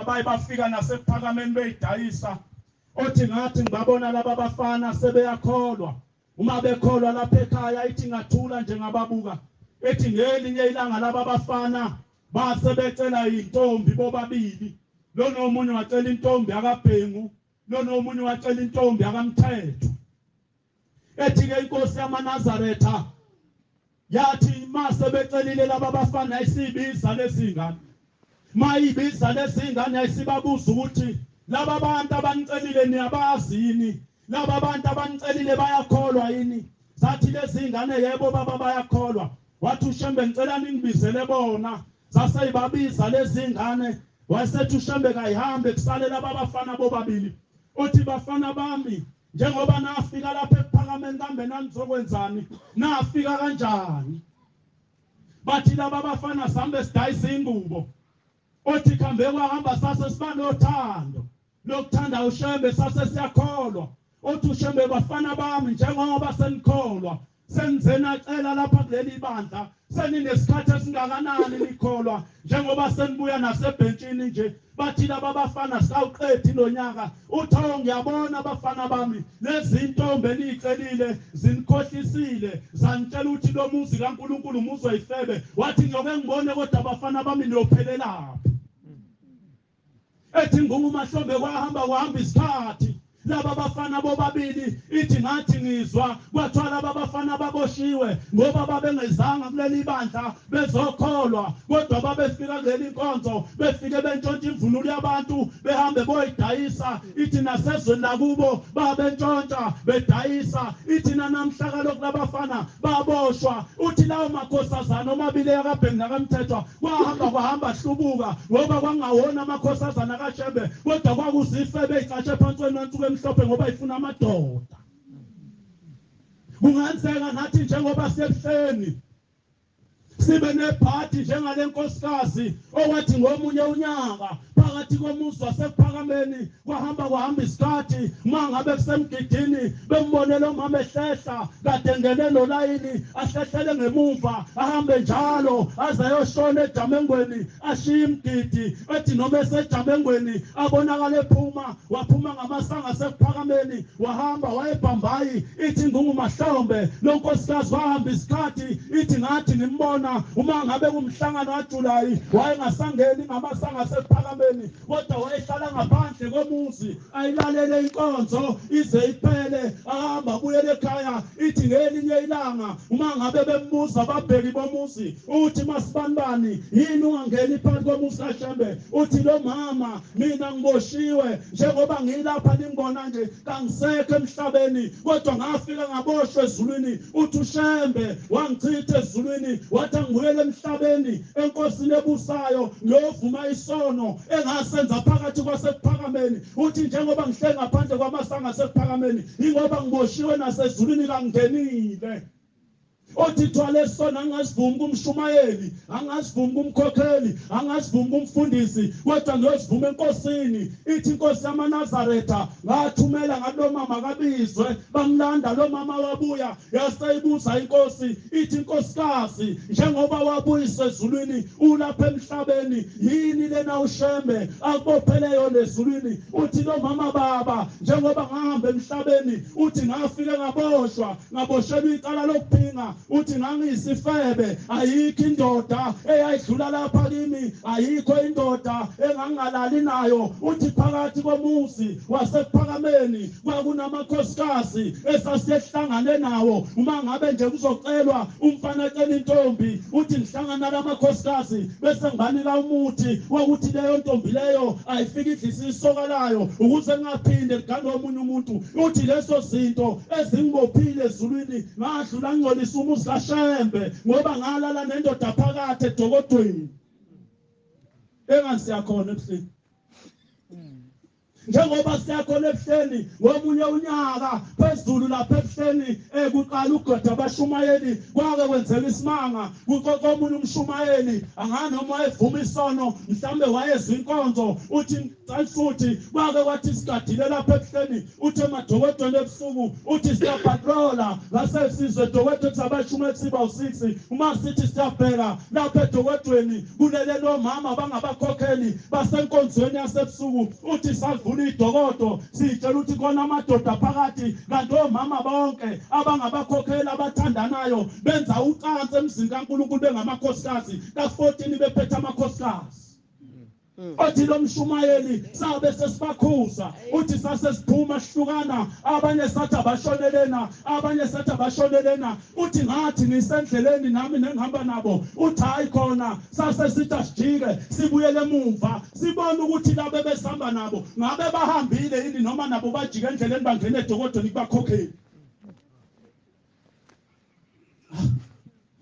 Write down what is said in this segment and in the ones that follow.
Abaye bafika nasePhakameni beyidayisa. Othi ngathi ngibabona laba bafana sebeyakholwa. Uma bekholwa lapha ekhaya ithi ngathula nje ngababuka. Ethi ngelinye ilanga laba bafana base becela intombi bobabili. Lona omunye wacela intombi akaBhengu, lona omunye wacela intombi akaMthetho. Ethi ke inkosi yamaNazaretha yathi mase becelile laba bafana isibiza lezingane. Mayibiza lezingane ayisibabuza ukuthi laba bantu abanicelile niyabazi yini? Laba bantu abanicelile bayakholwa yini? Zathi lezingane yebo baba bayakholwa. Wathi uShembe ngicela ningibizele bona. Zaseyibabiza lezingane wayesethi uShembe kayihambe kusale laba bafana bobabili. Uthi bafana bami njengoba nafika lapha eKuphakameni kambe nanizokwenzani? Nafika kanjani? Bathi laba bafana sambe sidayisa ingubo. Othi khambe kwahamba sase sibanothando lokuthanda uShembe sase siyakholwa. Othi uShembe bafana bami njengoba senikholwa senze nacela lapha kuleli bandla seninesikhathi esingakanani nikholwa njengoba senibuya nasebhentshini nje. Bathi laba bafana sikawuqedi lonyaka. Uthi ngiyabona abafana bami lezi intombi eniyicelile zinikhohlisile zanitshela ukuthi lo muzi kaNkuluNkulu umuzi wayifebe. Wathi ngiyoke ngibone kodwa abafana bami niyophelelaphi. Ethi ngumahlombe kwahamba kwahamba isikhathi laba bafana bobabili ithi ngathi ngizwa kwathiwa laba bafana baboshiwe ngoba babengezanga kuleli bandla bezokholwa, kodwa babefika kuleli nkonzo befike bentshontsha imvunulo yabantu behambe boyidayisa. Ithi nasezweni lakubo babentshontsha bedayisa. Ithi nanamhla kalokhu labafana baboshwa. Uthi lawo makhosazana omabili akaBhengu nakaMthethwa kwahamba kwahamba hlubuka ngoba kwangawona amakhosazana kaShembe kodwa kwakuzifebe eyicashe phansi kwenansuku emhlophe ngoba ifuna amadoda. Kungenzeka nathi njengoba sisebuhleni sibe nebhadi njengale nkosikazi owathi ngomunye unyaka phakathi komuzi waseKuphakameni kwahamba kwahamba isikhathi uma ngabe kusemgidini bembonela umama ehlehla kade ngene nolayini ahlehlele ngemuva ahambe njalo aze ayoshona ejamengweni ashiye imgidi. Ethi noma esejamengweni abonakala ephuma, waphuma ngamasanga aseKuphakameni wahamba wayebhambayi. Ithi ngungumahlombe lo nkosikazi wahamba isikhathi. Ithi ngathi ngimbona uma ngabe kumhlangano kaJulayi wayengasangeni ngamasanga aseKuphakameni kodwa wayehlala ngaphandle komuzi ayilalele inkonzo ize iphele ahamba abuyele ekhaya. Ithi ngelinye ilanga uma ngabe bembuza ababheki bomuzi uthi masibanibani yini ungangeni phakathi komuzi kaShembe? Uthi lo mama mina ngiboshiwe njengoba ngilapha ningibona nje kangisekho emhlabeni kodwa ngafika ngaboshwa ezulwini. Uthi uShembe wangichitha ezulwini wathi angibuyele emhlabeni enkosini ebusayo ngiyovuma isono engasenza phakathi kwaseKuphakameni. Uthi njengoba ngihle ngaphandle kwamasanga aseKuphakameni ingoba ngiboshiwe nasezulwini kangingenile. Othi thwale sona angasivumi kumshumayeli, angasivumi kumkhokheli, angasivumi kumfundisi, kodwa ngiyosivuma enkosini. Ithi inkosi yamaNazaretha ngathumela ngalo mama kabizwe, bamlanda lo mama wabuya. Yaseyibuza inkosi ithi inkosikazi njengoba wabuyiswa ezulwini ulapha emhlabeni yini lena uShembe akubophele yona ezulwini? Uthi lo mama baba njengoba ngahamba emhlabeni uthi ngafike ngaboshwa ngaboshelwa icala lokuphinga. Uthi ngangiyisifebe, ayikho indoda eyayidlula lapha kimi, ayikho indoda engangalali nayo. Uthi phakathi komuzi waseKuphakameni kwakunamakhosikazi esasihlangane nawo uma ngabe nje kuzocelwa umfana ecela intombi. Uthi ngihlangana nalamakhosikazi bese ngibanika umuthi wokuthi leyo ntombi leyo ayifike idlise isoka layo ukuze ngingaphinde ligane omunye umuntu. Uthi leso zinto ezingibophile ezulwini ngadlula ngcolisa umuzi kaShembe ngoba ngalala nendoda phakathi edokodweni engasiyakhona ebuhleni. Njengoba siyakhona ebuhleni ngomunye unyaka phezulu lapha ebuhleni kuqala ugoda abashumayeli kwake kwenzeka isimanga kuxoxa omunye umshumayeli anganoma evuma isono mhlambe wayezwa inkonzo uthi futhi kwake kwathi sigadile lapha ebuhleni uthi emadokodweni ebusuku uthi siyapatrola ngase sizwe edokodweni sabashumayeli siba u6 uma sithi siyabheka lapha edokodweni kulele lo mama bangabakhokheli basenkonzweni yasebusuku uthi savula idokodo sitshela ukuthi khona amadoda phakathi kanti omama bonke abangabakhokheli abathandanayo benza ucansi emzini kaNkulunkulu bengamakhosikazi ka14 bephethe amakhosikazi. Othi lo mshumayeli sabe sesibakhuza uthi sase siphuma sihlukana abanye sathi abashonelena abanye sathi abashonelena uthi ngathi ngisendleleni nami nengihamba nabo uthi hayi khona sase sithi asijike sibuyele emuva sibone ukuthi labo besihamba nabo ngabe bahambile yini noma nabo bajike endleleni bangena edokodweni kubakhokheli.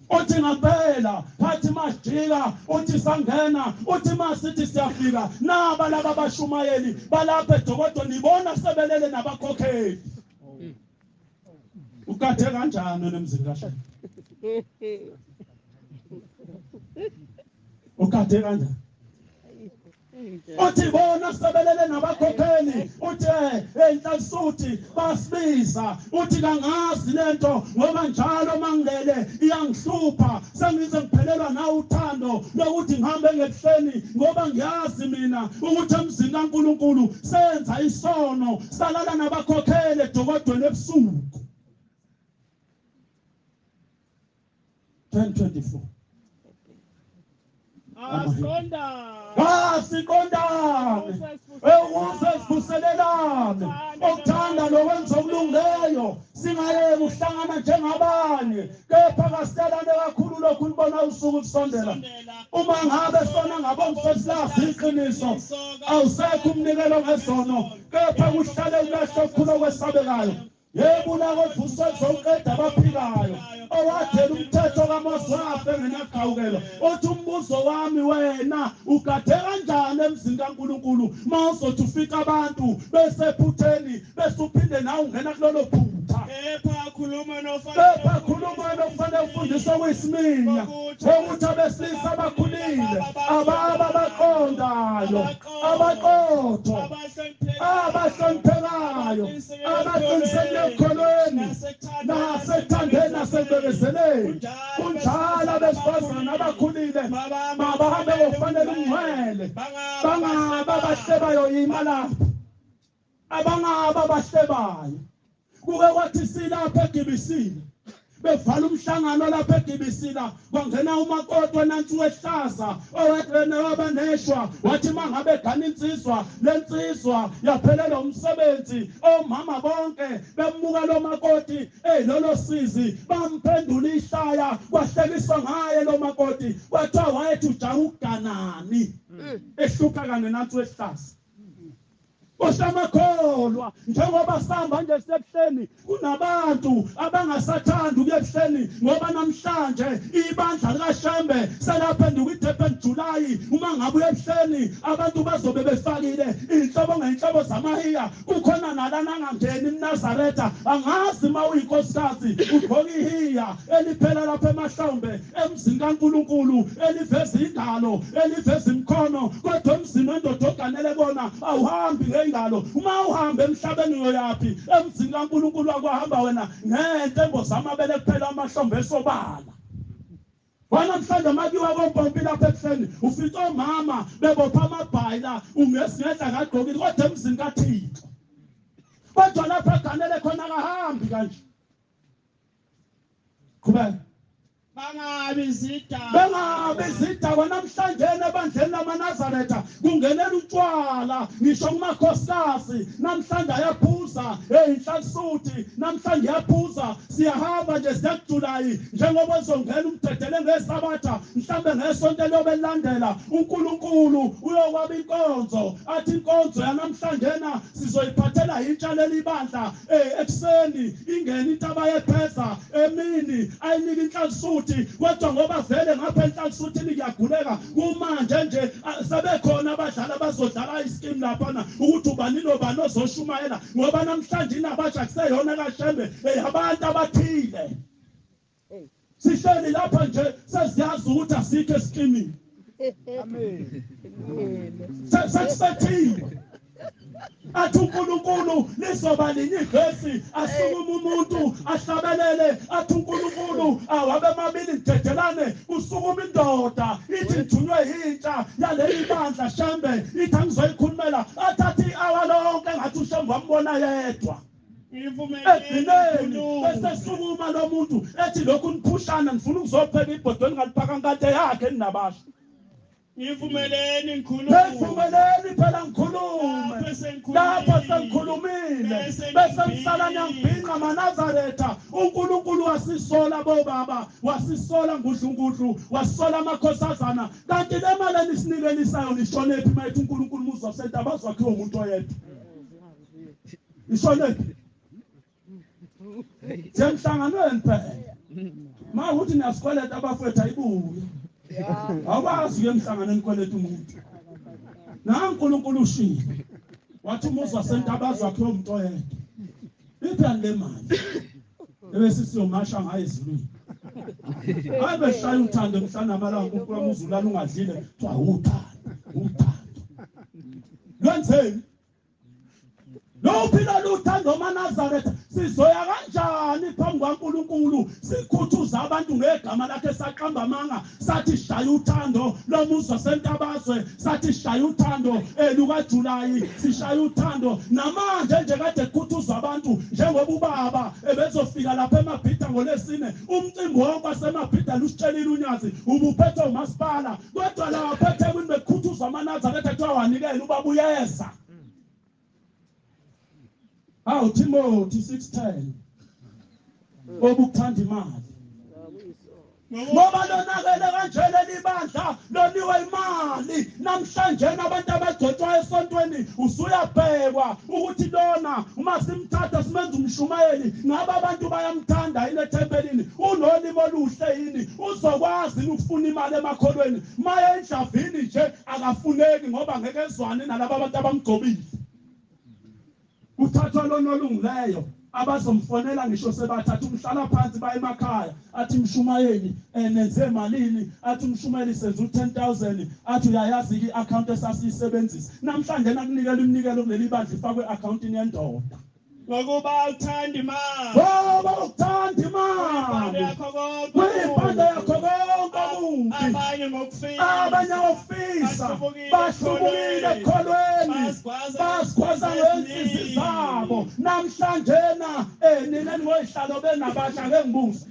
Uthi ngempela phathi masijika uthi sangena uthi masithi siyafika naba laba bashumayeli balapha edokodweni ibona sebelele nabakhokheli. Ukathe kanjani nemzini kaShembe? Ukathe kanjani? Uthi bona sebelele nabakhokheli uthi enhlansuthi basibiza uthi kangazi lento ngoba njalo mangilele iyangihlupha sengize ngiphelelwa na uthando lokuthi ngihambe ngebuhleni ngoba ngiyazi mina ukuthi emzini kaNkulunkulu senza isono salala nabakhokheli edokodweni ebusuku. 10:24 Asiqondane ukuze sivuselelane ukuthanda lokwenza okulungileyo singayeki ukuhlangana njengabanye kepha kasilalane kakhulu lokhu nibona usuku lusondela. Uma ngabe sona ngabomsesilazi iqiniso awusekho umnikelo ngezono kepha kuhlale ulahla okukhulu okwesabekayo. Yebo lakovuswa zoqeda abaphikayo owadela umthetho kaMose wafe engenagawukelo. Uthi umbuzo wami wena ugade kanjani emzini kaNkulunkulu mawuzothi ufika abantu besephutheni bese uphinde nawe ungena kulolo phutha. Kepha khuluma nofanele ufundiswe kuyisiminya ukuthi abesilisa abakhulile ababa abaqondayo abaqotho abahloniphekayo abaqiniseke ekukholweni nasekuthandeni nasekubekezeleni. Kunjalo abesifazane abakhulile mabahambe ngokufanele umngcwele bangaba abahlebayo yima lapho abangaba abahlebayo. Kuke kwathi silapha eGibisile bevala umhlangano lapha eGibisila kwangena umakoti wenansi wehlaza owabaneshwa wathi mangabe gana insizwa lensizwa yaphelelwa umsebenzi omama bonke bemuka lo makoti lolo sizi bamphendula ihlaya kwahlekiswa ngaye lo makoti kwathiwa wayethi ujaha ukuganani ehlupha kanye nansi wehlaza. Osamakholwa njengoba sihamba nje sebuhleni kunabantu abangasathanda ukuya ebuhleni ngoba namhlanje ibandla likaShembe selaphenduka iDurban July. Uma ngabe uya ebuhleni abantu bazobe befakile inhlobo ngenhlobo zamahiya kukhona nalana angangeni eMnazaretha angazi uma uyinkosikazi ugqoka ihiya eliphela lapha emahlombe emzini kaNkulunkulu eliveza ingalo eliveza imikhono kodwa emzini wendoda oganele kona awuhambi ngengalo. Uma uhambe emhlabeni uyoyaphi? Emzini kaNkulunkulu akwahamba wena ngentembo zamabele kuphela amahlombe esobala. Wanamhlanje makiwa kompompi lapha ebuhleni ufica omama bebopha amabhayi la ungesingedla kagqokile kodwa emzini kaThixo kodwa lapha aganele khona akahambi kanje. Qhubeka. Bangabi izidakwa namhlanje ebandleni lamaNazaretha kungenela utshwala ngisho kumakhosikazi namhlanje ayaphuza inhlansuthi namhlanje iyaphuza siyahamba nje siyakujulayi njengoba ezongena umdedele ngesabatha mhlambe ngesonto eliyobe lilandela uNkulunkulu uyokwaba inkonzo athi inkonzo yanamhlanje na sizoyiphathela intsha leli bandla ekuseni ingene intaba yepheza emini ayinike inhlansuthi futhi, kodwa ngoba vele ngapha enhlansuthini kuyaguleka kumanje nje sebekhona abadlali abazodlala iskimu laphana ukuthi ubani nobani ozoshumayela, ngoba namhlanje inabasha kuseyona kaShembe abantu abathile. Sihleli lapha nje sesiyazi ukuthi asikho eskimini. Amen. Sekusethiwe. Athi uNkulunkulu lizoba linye ivesi, asukuma umuntu ahlabelele athi uNkulunkulu awabe mabili ngidedelane, kusukuma indoda ithi ngithunywe yintsha yaleli bandla Shembe, ithi angizoyikhulumela, athathi i-hour lonke ngathi uShembe wambona yedwa. Ekugcineni bese sukuma lo muntu ethi lokhu niphushana nifuna ukuzopheka ibhodwe ningaliphaka nkante yakhe ninabasha. Ngivumeleni ngikhulume. Ngivumeleni phela ngikhulume. Lapho sengikhulumile bese ngisala niyangibhinqa maNazaretha. uNkulunkulu wasisola bobaba, wasisola ngudlungudlu, wasisola amakhosazana. Kanti le mali enisinikelisayo nishonephi mayethi uNkulunkulu muzwa senta bazwakhiwe umuntu oyedwa. Ishonephi? Semhlanganweni phela. Ma uthi niyasikweleta abafowethu ayibuye. Awukwazi ke emhlanganweni kweleta umuntu. NaNkulunkulu ushilo. Wathi umuzwa sentabazo wakhe umuntu oyedwa. Iphi le mali? Ebese siyomasha ngayo ezulwini. Hayi beshaya uthando emhlana amalanga uNkulunkulu amuzulala ungadlile, kuthiwa uthando, uthando. Lwenzeni? Luphi lolu thando maNazaretha? Sizoya kanjani phambi kwaNkulunkulu sikhuthuza abantu ngegama lakhe saqamba amanga sathi shaya uthando lomuzwa sentabazwe, sathi shaya uthando lukaJulayi, sishaya uthando namanje nje kade kukhuthuzwa abantu njengoba ubaba ebezofika lapha eMabhida ngolesine, umcimbi wonke waseMabhida lusitshelile uNyazi ubuphethwe umasipala, kodwa la waphethe bekukhuthuzwa amaNazaretha kuthiwa wanikele ubaba uyeza. Awu Timothy 6:10 obukuthanda imali, ngoba lonakele kanje leli bandla loniwe imali. Namhlanje abantu abagcotshwa esontweni usuyabhekwa ukuthi lona uma simthatha simenza umshumayeli ngabe abantu bayamthanda yini ethempelini, unolimi oluhle yini, uzokwazi ukufuna imali emakholweni. Maye endlavini nje akafuneki ngoba ngeke ezwane nalabo abantu abamgcobile. Kuthathwa lona olungileyo abazomfonela ngisho sebathatha umhlala phansi baye emakhaya, athi mshumayeli nenze malini, athi umshumayeli senze u10000, athi uyayazi ke i-account esasiyisebenzisa. Namhlanje nakunikela iminikelo kuleli bandla ifakwe e-accountini yendoda. Ngokuba uthanda imali. Ngoba uthanda imali. Kuyibhande yakho konke okubi. Abanye ngokufisa. Abanye ngokufisa. Bahlubukile ekukholweni. Basigwaza ngenhliziyo zabo. Namhlanje na nina ningoyihlalo benabasha ke ngibuza.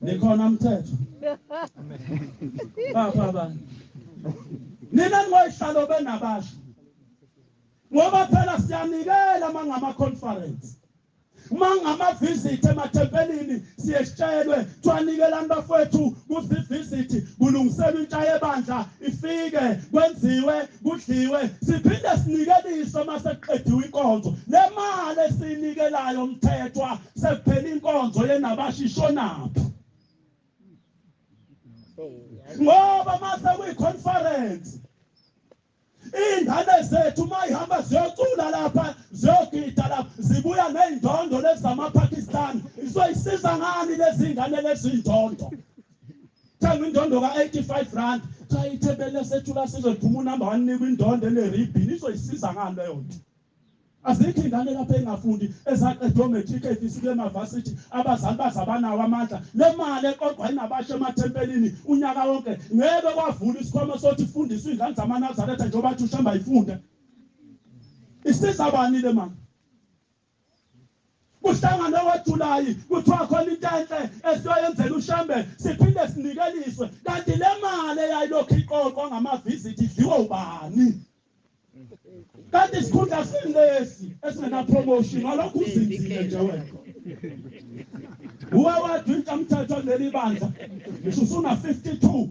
Nikhona mthetho. Bapha bani. Nina ningoyihlalo benabasha. Ngoba phela siyanikela mangama conference, mangama visit emathempelini siyesitshelwe twanikelani bafowethu kuzi visit, kulungiselwa intsha yebandla ifike kwenziwe kudliwe, siphinde sinikeliswe mase kuqediwe inkonzo. Le mali esinikelayo mthethwa sekuphela inkonzo yenabashishonaphi, ngoba mase kuyi conference ingane zethu mayihamba ziyocula lapha ziyogida lapha zibuya nezindondo lezi zamaPakistan. Izoyisiza ngani lezi ingane lezi indondo? Thenga indondo ka85 rand, cha ithempeli sethu la sizophuma unumber 1 nikwa indondo ene ribbon, izoyisiza ngani leyo nto? Azikho ingane lapha engafundi ezaqedwe matric efisa ukuya emavasithi, abazali bazabanawo amandla. Le mali eqoqwa inabasha emathempelini unyaka wonke ngeke kwavula isikhwama sokuthi ifundiswe ingane zamaNazaretha njengoba athi uShembe ayifunde. Isiza bani le mali? Kuhlangane weJulayi kuthiwa khona into enhle esiyoyenzela uShembe, siphinde sinikeliswe, kanti le mali eyayilokhu iqoqwa ngama-visit idliwe ubani? Kanti isikhundla sini lesi esingena promotion? Ngalokhu uzinzile nje wena. Uwe wedwa intsha mthetho kuleli bandla ngisho usuna 52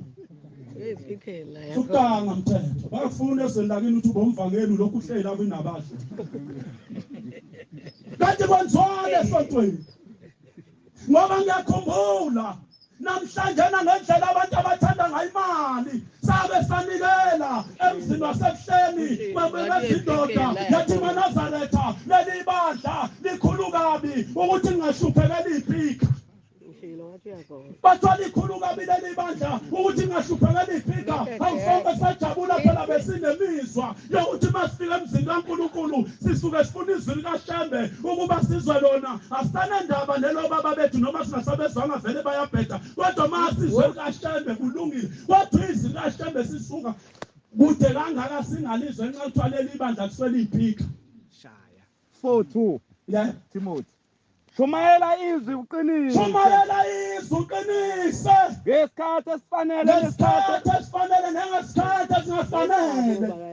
sukanga mthetho, bayakufuna ezweni lakini ukuthi ube umvangeli lokhu uhleli lapho inabasha. Kanti kwenziwani esontweni? Ngoba ngiyakhumbula Namhlanje ngendlela abantu abathanda ngayo imali, sabe sanikela emzini wasebuhleni kwezindoda yathi maNazaretha leli bandla likhulu kabi ukuthi ngingahluphekela iphika. Bathola ikhulu kabi leli bandla ukuthi ngingahluphekela iphika. Awusonke sajabula phela besinemizwa yokuthi masifika emzini kaNkulunkulu sisuke sifuna izwi likaShembe ukuba sizwe lona. Asisanendaba nelo baba bethu noma singasabezwanga vele bayabheda, kodwa masizwe likaShembe kulungile. Kodwa izwi likaShembe sisuka kude kangaka singalizwe nxa kuthiwa leli bandla kuswele iphika. Shaya. 4:2 Yeah. Timothy. Shumayela izwi uqinise. Shumayela izwi uqinise. Ngesikhathi esifanele ngesikhathi esifanele nangesikhathi esingafanele.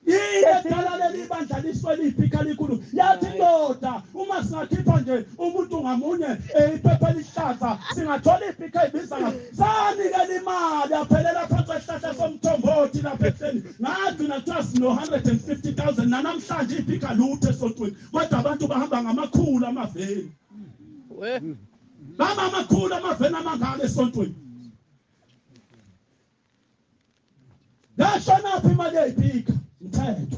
Yini edala leli bandla liswele iphika likhulu? Yathi indoda uma singakhipha nje umuntu ngamunye iphepha elihlaza singathola iphika ebiza ngaso. Sanikela imali yaphelela phansi kwesihlahla somthombothi lapha ekuseni. Ngagcina kuthiwa sino 150,000 nanamhlanje iphika lutho esontweni, kodwa abantu bahamba ngamakhulu amaveni. Baba amakhulu amaveni amangaka esontweni. Yashonaphi imali yeyiphika? Mthetho.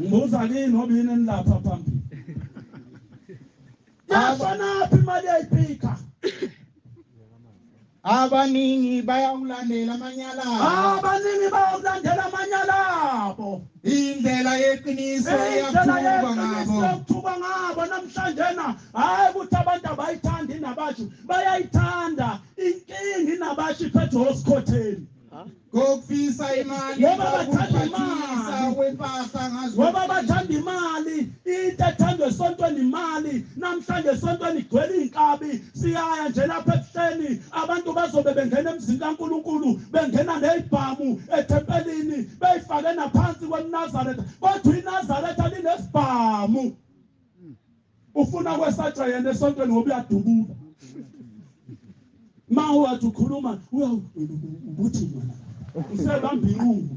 Ngibuza kini ngoba yini enilapha phambili. Yashonaphi imali yeyiphika? Abaningi bayawulandela amanyala abo. Abaningi bayawulandela amanyala abo. Indlela yeqiniso Indlela iyathuka yeqiniso ngabo. yokuthuka ngabo namhlanje na hayi ukuthi abantu abayithandi inabashi, bayayithanda. Inkinga inabashi iphethwe osikhotheni. Ngokufisa imali Ngoba bathanda bakuphathisa imali. kwempahla ngazo. Ngoba bathanda imali, into ethandwa esontweni imali. Namhlanje esontweni igcwele iy'nkabi. Siyaya nje lapha ebuhleni, abantu bazobe bengena emzini kaNkulunkulu, bengena ney'bhamu ethempelini, beyifake naphansi kweNazaretha. Kodwa iNazaretha linesibhamu. Ufuna kwesatshwa yena esontweni ngoba uyadubula. Ma wathi ukhuluma ubuthi wena usebamba inqumo.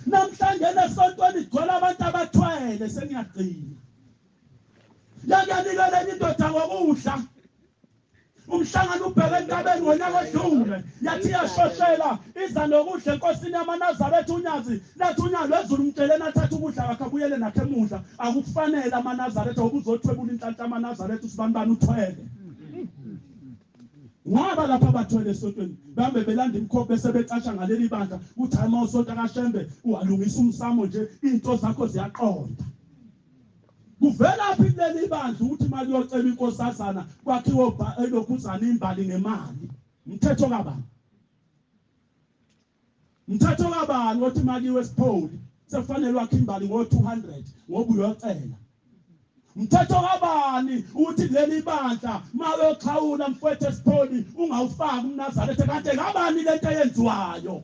Namhlanje esontweni igcwele abantu abathwele. Sengiyagcina. Yakuyanikela enye indoda ngokudla. Umhlangano ubheke entabeni ngonyaka odlule, yathi iyashoshela iza nokudla enkosini yamaNazaretha uNyazi. Lathi uNyazi lwezulu mtsheleni athathe ukudla kwakhe abuyele nakho emudla. Akukufanele amaNazaretha ngoba uzothwebula inhlanhla amaNazaretha usibanibani uthwele. Ngoba lapha abathwele esontweni bahambe belanda imikhovu bese becasha ngaleli bandla kuthi hayi uma usonta kaShembe uwalungisa umsamo nje into zakho ziyaqonda. Kuvelaphi kuleli bandla ukuthi imali yocela inkosazana kwakhiwe elokhuzana imbali ngemali? Umthetho kabani? Umthetho kabani othi imali wesipholi sekufanele wakhe imbali ngo-200 ngoba uyocela? Umthetho kabani uthi leli bandla mayoxhawula mfowethu esipholi ungawufaki umNazaretha? Kanti kabani lento eyenziwayo?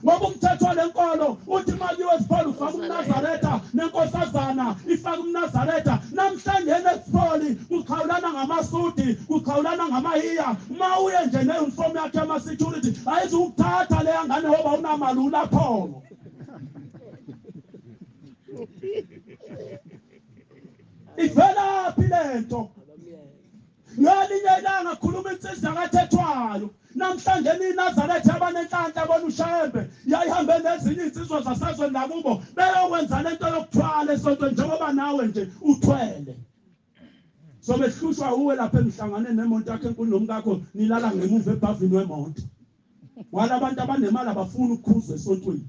Ngoba umthetho lenkolo uthi imali wesipholi ufaka umNazaretha nenkosazana ifaka umNazaretha. Namhlanje esipholi kuxhawulana ngamasudi, kuxhawulana ngamahiya. Uma uye nje ne-uniform yakhe yama-security ayizukuthatha leya ngane ngoba unamali ulapholo. Ivelaphi lento? Ngelinye ilanga khuluma insizwa kaThethwayo. Namhlanje iNazaretha abanenhlanhla bona uShembe yayihambe nezinye insizwa zasezweni lakubo beyokwenza lento yokuthwala esontweni njengoba nawe nje uthwele. So behlushwa uwe lapha emhlanganweni nemonto yakho enkulu nomkakho nilala ngemuva ebhavini wemonto. Wala abantu abanemali abafuni ukukhuza esontweni.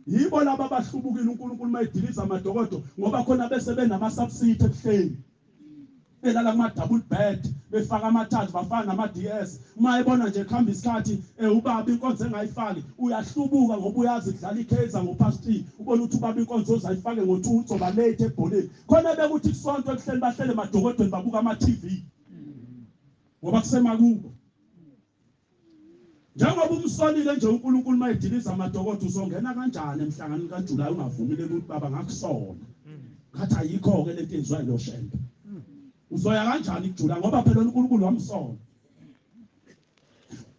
Yibo laba abahlubukile uNkulunkulu mayidiliza amadokodo ngoba khona bese benama-subsidy ebuhleni. Belala kuma-double bed, befaka ama-charge, bafaka nama-DS. Uma ebona nje kuhamba isikhathi ubaba inkonzo engayifaki uyahlubuka ngoba uyazi kudlala iKaizer ngo-past 3. Ubona ukuthi ubaba inkonzo ozayifake ngo-2 uzoba late ebholeni. Khona bekuthi kusonto ebuhleni bahlele emadokodweni babuka ama-TV ngoba kusemakubo. Njengoba umsolile nje uNkulunkulu mayidiliza amadokodo uzongena kanjani emhlanganweni kaJuly ungavumile ukuthi baba ngakusola? Ngathi ayikho ke lento enziwa lo Shembe. Uzoya kanjani kuJuly ngoba phela uNkulunkulu wamsola?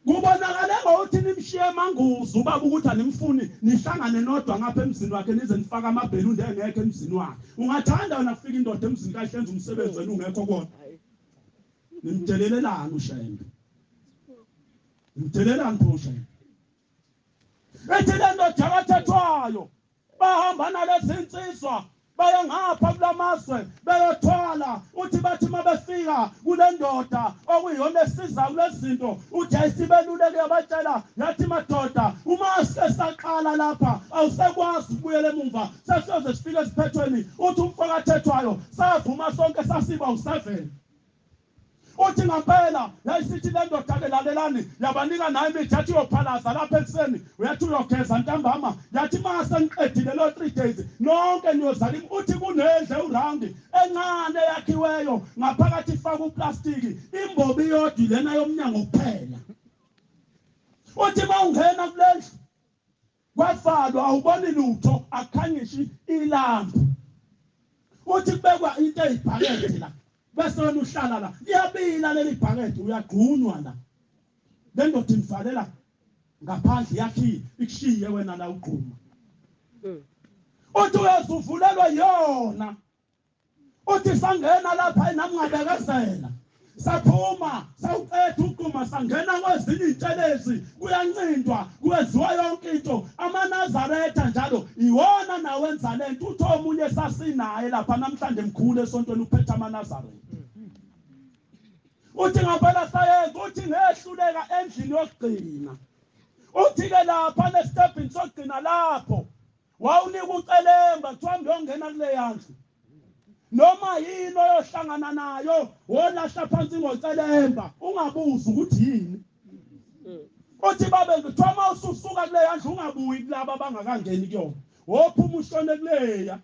Kubonakala Njengokuthi nimshiye emanguzi ubaba ukuthi animfuni, nihlangane nodwa ngapha emzini wakhe, nize nifake amabhelundi engekho emzini wakhe. Ungathanda wena kufika indoda emzini kaHlenza umsebenzi wena ungekho kona? Nimdelelelani uShembe? Nimdelelani pho uShembe? Ethi le ndoda akathethwayo, bahamba nalezi insizwa baya ngapha kulamazwe beyothwala. Uthi bathi mabefika kule ndoda okuyiyona esiza kulezi zinto, uthi ayisibeluleke, yabatshela yathi, madoda, uma sesaqala lapha awusekwazi ukubuyela emumva, sesiyoze sifike esiphethweni. Uthi umfo kaThethwayo, savuma sonke, sasiba u7. Uthi ngampela yayisithi le ndoda-ke, lalelani, yabanika nayo imithi, yathi uyophalaza lapha ekuseni, uyathi uyogeza ntambama, yathi uma seniqedile lo 3 days nonke niyozala. Uthi kunendle urawundi encane eyakhiweyo ngaphakathi, ifake uplastiki, imbobo iyodwa lena yomnyango kuphela. Uthi uma ungena kule ndlu kwavalwa, awuboni lutho, akukhanyishi ilampu. Uthi kubekwa into eyibhakede la, bese wena uhlala la, liyabila leli bhakede, uyagqunywa la. Le ndoda imvalela ngaphandle, yakhiye, ikushiye wena la ugquma. Uthi uyazuvulelwa yona. Uthi sangena lapha, nami ngabekezela, saphuma, sawuqeda ugquma, sangena kwezinye iy'ntshelezi, kuyancindwa, kwenziwa yonke into. AmaNazaretha njalo iwona nawenza le nto. Uthi omunye sasinaye lapha namhlanje mkhulu esontweni, uphethe amaNazaretha. Uthi ngampela sayenza. Uthi ngehluleka endlini yokugcina. Uthi-ke lapha nesitebhini sokugcina lapho wawunika ucelemba, kuthiwa ngiyongena kuleya ndlu, noma yini oyohlangana nayo wolahla phansi ngocelemba, ungabuzi ukuthi yini. Uthi babe kuthiwa uma ususuka kuleya ndlu ungabuyi kulaba abangakangeni kuyona, wophuma ushone kuleya,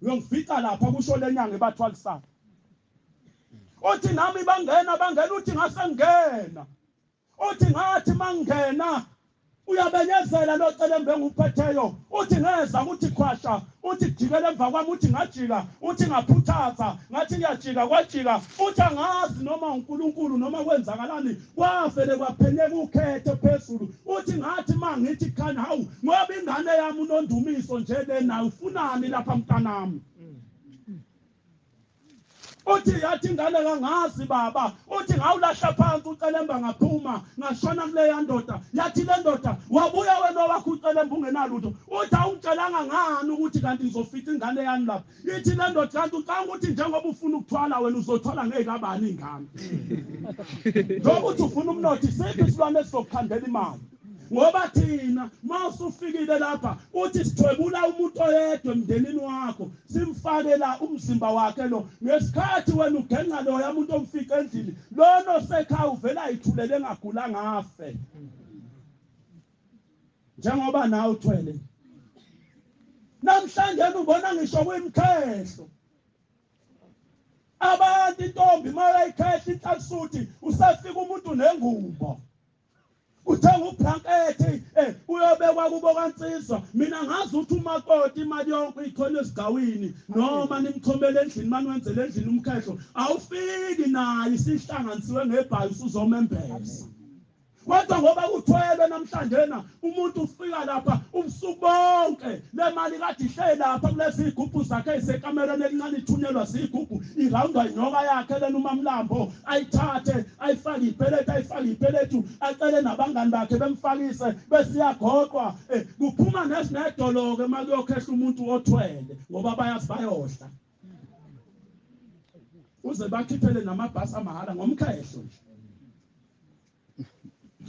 uyongifica lapha, kusho le nyanga ebathwalisayo. Uthi nami bangena bangena. Uthi ngase ngena. Uthi ngathi mangena uyabenyezela lo celembe enguphetheyo. Uthi ngeza kuthi khwasha, uthi jikela emva kwami. Uthi ngajika, uthi ngaphuthatha, ngathi ngiyajika, kwajika. Uthi angazi noma uNkulunkulu noma kwenzakalani, kwavele kwaphenyeka ukhethe phezulu. Uthi ngathi mangithi khani, hawu, ngoba ingane yami uNondumiso nje lena, ufunani lapha mntanami? Uthi yathi ingane, kangazi baba. Uthi ngawulahla phansi ucelemba, ngaphuma, ngashona kuleya ndoda. Yathi le ndoda, wabuya wena wakho ucelemba ungenalutho. Uthi awungitshelanga ngani ukuthi kanti ngizofica ingane yami lapha? Ithi le ndoda, kanti ucanga ukuthi njengoba ufuna ukuthwala wena uzothwala ngey'kabani ingane? Njengoba uthi ufuna umnotho, isiphi isilwane esizokukhandela imali? Ngoba thina uma usufikile lapha, uthi sithwebula umuntu oyedwa emndenini wakho, simfake la umzimba wakhe lo. Ngesikhathi wena ugenqa loya muntu omfica endlini, lona osekhaya uvela ayithulele engagulanga afe, njengoba nawe uthwele namhlanje. Ubona ngisho kuyimkhehlo abantu, intombi mayayikhehla inhlansuthi, usefika umuntu nengubo, uthenga ublanket, uyobekwa kubo kansizwa. Mina ngazi ukuthi umakoti imali yonke uyikhona esigawini, noma nimchomele endlini, maniwenzele endlini umkhehlo, awufiki naye isihlanganisiwe ngebhayi, usuzomembeza. Kodwa ngoba kuthwelwe namhlanje na, umuntu ufika lapha ubusuku bonke, le mali kade ihleli lapha kulezi igubhu zakhe ey'sekamereni elincane, ithunyelwa ziyigubhu, irawundwa inyoka yakhe lena umamlambo, ayithathe ayifake ipeletu, ayifake ipeletu, acele nabangani bakhe bemfakise, bese iyagoqwa. Kuphuma nesinedolo-ke uma kuyokhehla umuntu othwele, ngoba bayazi bayohla, uze bakhiphele namabhasi amahhala ngomkhehlo nje,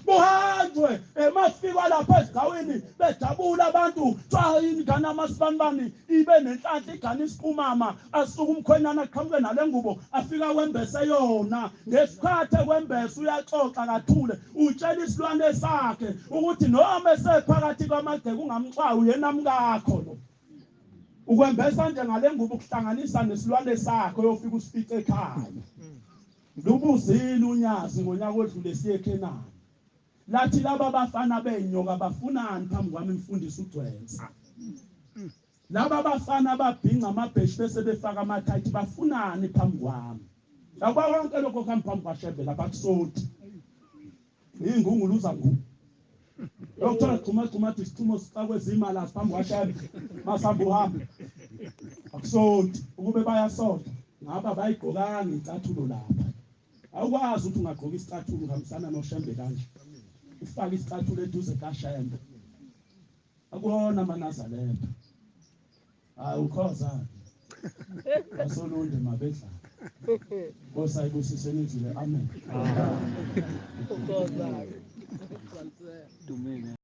kuhanjwe. Emafikwa lapha esigawini bejabula abantu, kuthiwa ingane amasibanibani ibe nenhlanhla, igane isiqumama. Asuke umkhwenyana aqhamuke nale ngubo, afika kwembese yona. Ngesikhathi ekwembese uyaxoxa kathule, utshela isilwane sakhe ukuthi noma esephakathi kwamagceke ungamxwayi, uyena mkakho lo. Ukwembesa nje ngale ngubo ukuhlanganisa nesilwane sakhe uyofika usifice ekhaya. Lubuzile unyazi ngonyaka odlule siye eKhenani, lathi laba bafana benyoka bafunani phambi kwami mfundisi uGcwensa? Laba bafana babhinca amabheshi bese befaka amathayithi bafunani phambi kwami? Yakuba konke lokho kuhamba phambi kwaShembe lapha kusoti ingunguluza ngu. Lokuthola gxuma gxuma athi isixhumo sixakwe zimala siphambi kwaShembe masihamba uhambe. Akusonti ukube bayasonta ngaba bayigqokanga icathulo lapha. Awukwazi ukuthi ungagqoka isicathulo uhambisana noShembe kanje. Ufake isicathulo eduze kaShembe. Akuwona amaNazaretha. Hayi ukhoza. Basolunde mabedlala. Nkosi ayibusise nizile. Amen. Ukhoza. Dumile.